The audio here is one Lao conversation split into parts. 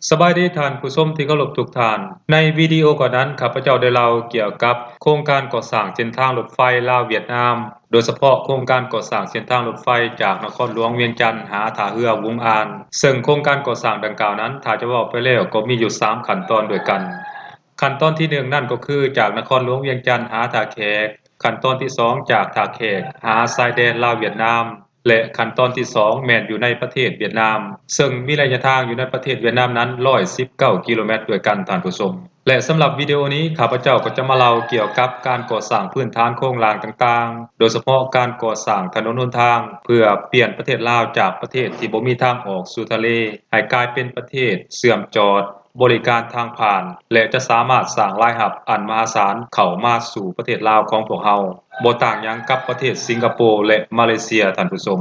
ສະບາຍດີທ່ານຜູ້ຊົມທີ່ເຄົາລົບທຸກທ່ານ. ໃນວິດີໂອກ່ອນນັ້ນ ຂ້າພະເຈົ້າໄດ້ເລົ່າກ່ຽວກັບໂຄງການກໍ່ສ້າງເສັ້ນທາງລົດໄຟລາວ-ຫວຽດນາມ, ໂດຍສະເພາະໂຄງການກໍ່ສ້າງເສັ້ນທາງລົດໄຟຈາກນະຄອນຫຼວງວຽງຈັນຫາທ່າເຮືອຫວຸງອານ, ເຊິ່ງໂຄງການກໍ່ສ້າງດັ່ງກ່າວນັ້ນ ຖ້າຈະເວົ້າໄປແລ້ວກໍມີຢູ່ສາມຂັ້ນຕອນດ້ວຍກັນ. ຂັ້ນຕອນທີໜຶ່ງນັ້ນກໍຄືຈາກນະຄອນຫຼວງວຽງຈັນຫາທ່າແຂກ, ຂັ້ນຕອນທີສອງຈາກທ່າແຂກຫາຊາຍແດນລາວ-ຫວຽດນາມ ແລະ ຂັ້ນຕອນທີສອງແມ່ນຢູ່ໃນປະເທດຫວຽດນາມ, ເຊິ່ງມີໄລຍະທາງຢູ່ໃນປະເທດຫວຽດນາມນັ້ນຮ້ອຍສິບເກົ້າກິໂລແມັດດ້ວຍກັນທ່ານຜູ້ຊົມ. ແລະ ສຳລັບວິດີໂອນີ້ ຂ້າພະເຈົ້າກໍຈະມາເລົ່າກ່ຽວກັບການກໍ່ສ້າງພື້ນຖານໂຄງລ່າງຕ່າງໆ, ໂດຍສະເພາະການກໍ່ສ້າງຖະໜົນຫົນທາງ ເພື່ອປ່ຽນປະເທດລາວຈາກປະເທດທີ່ບໍ່ມີທາງອອກສູ່ທະເລ ໃຫ້ກາຍເປັນປະເທດເຊື່ອມຈອດ ບໍລິການທາງຜ່ານ ແລະ ຈະສາມາດສ້າງລາຍຮັບອັນມະຫາສານເຂົ້າມາສູ່ປະເທດລາວຂອງພວກເຮົາ, ບໍ່ຕ່າງຫຍັງກັບປະເທດສິງກະໂປ ແລະ ມາເລເຊຍ, ທ່ານຜູ້ຊົມ.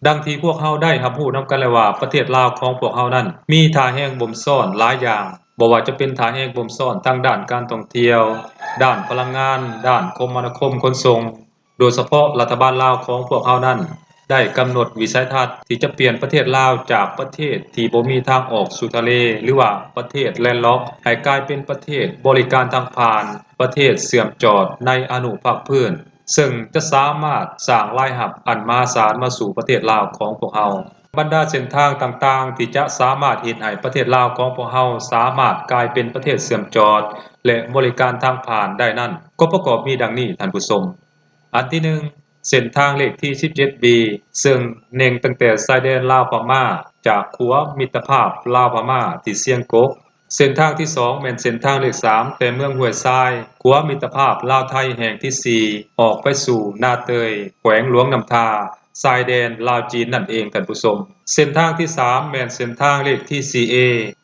ດັ່ງທີ່ພວກເຮົາໄດ້ຮັບຮູ້ນຳກັນແລ້ວວ່າ ປະເທດລາວຂອງພວກເຮົານັ້ນ ມີທ່າແຮງບົ່ມຊ້ອນຫຼາຍຢ່າງ, ບໍ່ວ່າຈະເປັນທ່າແຮງບົ່ມຊ້ອນທາງດ້ານການທ່ອງທ່ຽວ, ດ້ານພະລັງງານ, ດ້ານຄົມມະນາຄົມຂົນສົ່ງ, ໂດຍສະເພາະລັດຖະບານລາວຂອງພວກເຮົານັ້ນ ໄດ້ກຳນົດວິໄສທັດທີ່ຈະປ່ຽນປະເທດລາວຈາກປະເທດທີ່ບໍ່ມີທາງອອກສູ່ທະເລ ຫຼືວ່າປະເທດແລນລັອກ ໃຫ້ກາຍເປັນປະເທດບໍລິການທາງຜ່ານ, ປະເທດເຊື່ອມຈອດໃນອະນຸພາກພື້ນ, ເຊິ່ງຈະສາມາດສ້າງລາຍຮັບອັນມະຫາສານມາສູ່ປະເທດລາວຂອງພວກເຮົາ. ບັນດາເສັ້ນທາງຕ່າງໆທີ່ຈະສາມາດເຮັດໃຫ້ປະເທດລາວຂອງພວກເຮົາສາມາດກາຍເປັນປະເທດເຊື່ອມຈອດ ແລະ ບໍລິການທາງຜ່ານໄດ້ນັ້ນ ກໍປະກອບມີດັ່ງນີ້ ທ່ານຜູ້ຊົມ. ອັນທີໜຶ່ງ ເສັ້ນທາງເລກທີສິບເຈັດບີ ເຊິ່ງເນັ່ງຕັ້ງແຕ່ຊາຍແດນລາວພະມ້າ ຈາກຂົວມິດຕະພາບລາວພະມ້າທີ່ຊຽງກົກ. ເສັ້ນທາງທີສອງແມ່ນເສັ້ນທາງເລກສາມ ແຕ່ເມືອງຫ້ວຍຊາຍ ຂົວມິດຕະພາບລາວໄທແຫ່ງທີສີ່ ອອກໄປສູ່ນາເຕີຍ ແຂວງຫຼວງນ້ຳທາ ຊາຍແດນລາວຈີນນັ້ນເອງທ່ານຜູ້ຊົມ. ເສັ້ນທາງທີສາມແມ່ນເສັ້ນທາງເລກທີສີ່ເອ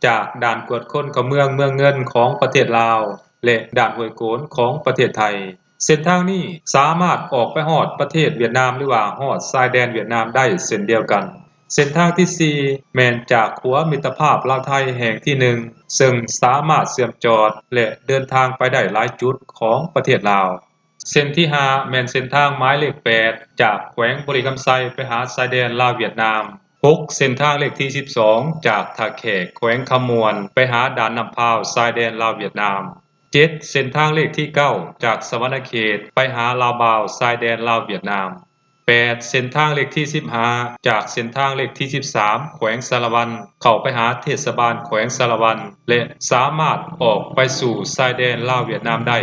ຈາກດ່ານກວດຄົນເຂົ້າເມືອງເມືອງເງິນຂອງປະເທດລາວ ແລະ ດ່ານຫ້ວຍໂກນຂອງປະເທດໄທ. ເສັ້ນທາງນີ້ສາມາດອອກໄປຮອດປະເທດຫວຽດນາມ ຫຼືວ່າຮອດຊາຍແດນຫວຽດນາມໄດ້ເຊັ່ນດຽວກັນ. ເສັ້ນທາງທີສີ່ແມ່ນຈາກຂົວມິດຕະພາບລາວໄທແຫ່ງທີໜຶ່ງ ເຊິ່ງສາມາດເຊື່ອມຈອດ ແລະ ເດີນທາງໄປໄດ້ຫຼາຍຈຸດຂອງປະເທດລາວ. ເສັ້ນທີຫ້າແມ່ນເສັ້ນທາງໝາຍເລກແປດ ຈາກແຂວງບໍລິຄຳໄຊໄປຫາຊາຍແດນລາວຫວຽດນາມ. ຫົກ ເສັ້ນທາງເລກທີສິບສອງ ຈາກທ່າແຂກ ແຂວງຄຳມ່ວນ ໄປຫາດ່ານນ້ຳພາວ ຊາຍແດນລາວຫວຽດນາມ. ເຈັດ ເສັ້ນທາງເລກທີເກົ້າ ຈາກສະຫວັນນະເຂດໄປຫາລາວບາວ ຊາຍແດນລາວຫວຽດນາມ. ແປດ ເສັ້ນທາງເລກທີສິບຫ້າ ຈາກເສັ້ນທາງເລກທີສິບສາມ ແຂວງສາລະວັນ ເຂົ້າໄປຫາເທດສະບານແຂວງສາລະວັນ ແລະ ສາມາດອອກໄປສູ່ຊາຍແດນລາວຫວຽດນາມໄດ້,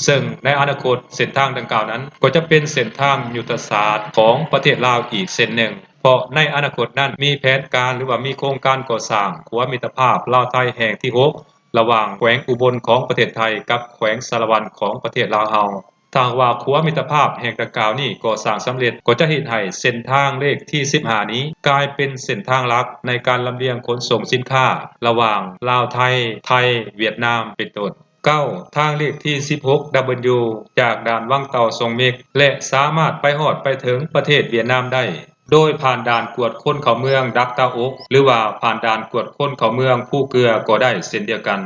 ເຊິ່ງໃນອະນາຄົດເສັ້ນທາງດັ່ງກ່າວນັ້ນ ກໍຈະເປັນເສັ້ນທາງຍຸດທະສາດຂອງປະເທດລາວອີກເສັ້ນໜຶ່ງ, ເພາະໃນອະນາຄົດນັ້ນມີແຜນການ ຫຼືວ່າມີໂຄງການກໍ່ສ້າງຂົວມິດຕະພາບລາວໄທແຫ່ງທີຫົກ ລະຫວ່າງແຂວງອຸບົນຂອງປະເທດໄທກັບແຂວງສາລະວັນຂອງປະເທດລາວເຮົາ. ຖ້າຫາກວ່າຂົວມິດຕະພາບແຫ່ງດັ່ງກ່າວນີ້ກໍ່ສ້າງສຳເລັດ ກໍຈະເຮັດໃຫ້ເສັ້ນທາງເລກທີສິບຫ້ານີ້ກາຍເປັນເສັ້ນທາງຫຼັກໃນການລຳລຽງຂົນສົ່ງສິນຄ້າລະຫວ່າງລາວ-ໄທ, ໄທ-ຫວຽດນາມ ເປັນຕົ້ນ. ເກົ້າ ທາງເລກທີສິບຫົກດັບເບິນຢູ ຈາກດ່ານວັງເຕົ່າ ຊ່ອງເມັກ ແລະ ສາມາດໄປຮອດໄປເຖິງປະເທດຫວຽດນາມໄດ້ ໂດຍຜ່ານດ່ານກວດຄົນເຂົ້າເມືອງດັກຕາອົກ ຫຼືວ່າຜ່ານດ່ານກວດຄົນເຂົ້າເມືອງພູເກືອກໍໄດ້ເຊັ່ນດຽວກັນ.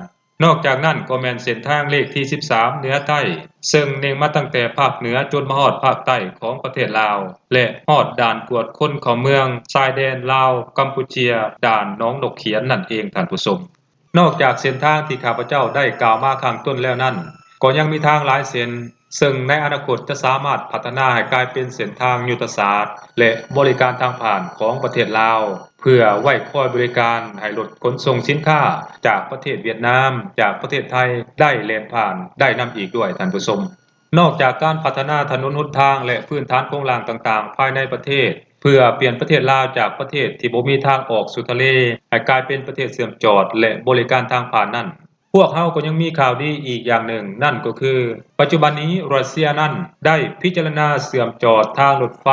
ນອກຈາກນັ້ນກໍແມ່ນເສັ້ນທາງເລກທີສິບສາມເໜືອໃຕ້ ເຊິ່ງເນັ່ງມາຕັ້ງແຕ່ພາກເໜືອຈົນມາຮອດພາກໃຕ້ຂອງປະເທດລາວ ແລະ ຮອດດ່ານກວດຄົນເຂົ້າເມືອງຊາຍແດນລາວ-ກຳປູເຈຍ ດ່ານໜອງນົກຂຽນນັ້ນເອງທ່ານຜູ້ຊົມ. ນອກຈາກເສັ້ນທາງທີ່ຂ້າພະເຈົ້າໄດ້ກ່າວມາຂ້າງຕົ້ນແລ້ວນັ້ນ, ກໍຍັງມີທາງຫຼາຍເສັ້ນ ເຊິ່ງໃນອະນາຄົດຈະສາມາດພັດທະນາໃຫ້ກາຍເປັນເສັ້ນທາງຍຸດທະສາດ ແລະ ບໍລິການທາງຜ່ານຂອງປະເທດລາວ ເພື່ອໄວ້ຄອຍບໍລິການໃຫ້ລົດຂົນສົ່ງສິນຄ້າຈາກປະເທດຫວຽດນາມ, ຈາກປະເທດໄທ ໄດ້ແລ່ນຜ່ານໄດ້ນຳອີກດ້ວຍທ່ານຜູ້ຊົມ. ນອກຈາກການພັດທະນາຖະໜົນຫົນທາງ ແລະ ພື້ນຖານໂຄງລ່າງຕ່າງໆພາຍໃນປະເທດ ເພື່ອປ່ຽນປະເທດລາວຈາກປະເທດທີ່ບໍ່ມີທາງອອກສູ່ທະເລ ໃຫ້ກາຍເປັນປະເທດເຊື່ອມຈອດ ແລະ ບໍລິການທາງຜ່ານນັ້ນ, ພວກເຮົາກໍຍັງມີຂ່າວດີອີກຢ່າງໜຶ່ງ, ນັ້ນກໍຄື ປັດຈຸບັນນີ້ຣັດເຊຍນັ້ນໄດ້ພິຈາລະນາເຊື່ອມຈອດທາງລົດໄຟ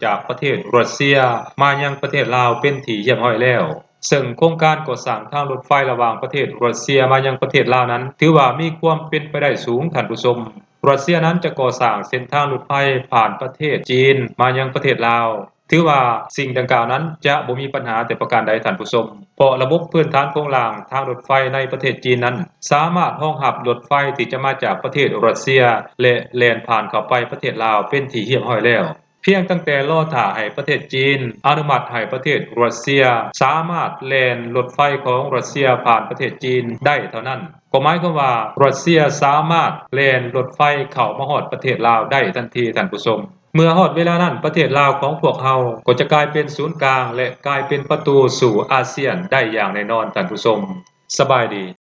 ຈາກປະເທດຣັດເຊຍມາຍັງປະເທດລາວເປັນທີ່ຮຽບຮ້ອຍແລ້ວ. ເຊິ່ງໂຄງການກໍ່ສ້າງທາງລົດໄຟລະຫວ່າງປະເທດຣັດເຊຍມາຍັງປະເທດລາວນັ້ນ ຖືວ່າມີຄວາມເປັນໄປໄດ້ສູງ, ທ່ານຜູ້ຊົມ. ຣັດເຊຍນັ້ນຈະກໍ່ສ້າງເສັ້ນທາງລົດໄຟຜ່ານປະເທດຈີນມາຍັງປະເທດລາວ. ຖືວ່າສິ່ງດັ່ງກ່າວນັ້ນຈະບໍ່ມີບັນຫາແຕ່ປະການໃດ, ທ່ານຜູ້ຊົມ, ເພາະລະບົບພື້ນຖານໂຄງລ່າງທາງລົດໄຟໃນປະເທດຈີນນັ້ນ ສາມາດຮອງຮັບລົດໄຟທີ່ຈະມາຈາກປະເທດຣັດເຊຍ ແລະ ແລ່ນຜ່ານເຂົ້າໄປປະເທດລາວເປັນທີ່ຮຽບຮ້ອຍແລ້ວ. ພຽງຕັ້ງແຕ່ລໍຖ້າໃຫ້ປະເທດຈີນອະນຸມັດໃຫ້ປະເທດຣັດເຊຍສາມາດແລ່ນລົດໄຟຂອງຣັດເຊຍຜ່ານປະເທດຈີນໄດ້ເທົ່ານັ້ນ ກໍໝາຍຄວາມວ່າຣັດເຊຍສາມາດແລ່ນລົດໄຟເຂົ້າມາຮອດປະເທດລາວໄດ້ທັນທີທ່ານຜູ້ຊົມ. ເມື່ອຮອດເວລານັ້ນ ປະເທດລາວຂອງພວກເຮົາກໍຈະກາຍເປັນສູນກາງ ແລະ ກາຍເປັນປະຕູສູ່ອາຊຽນໄດ້ຢ່າງແນ່ນອນທ່ານຜູ້ຊົມ. ສະບາຍດີ.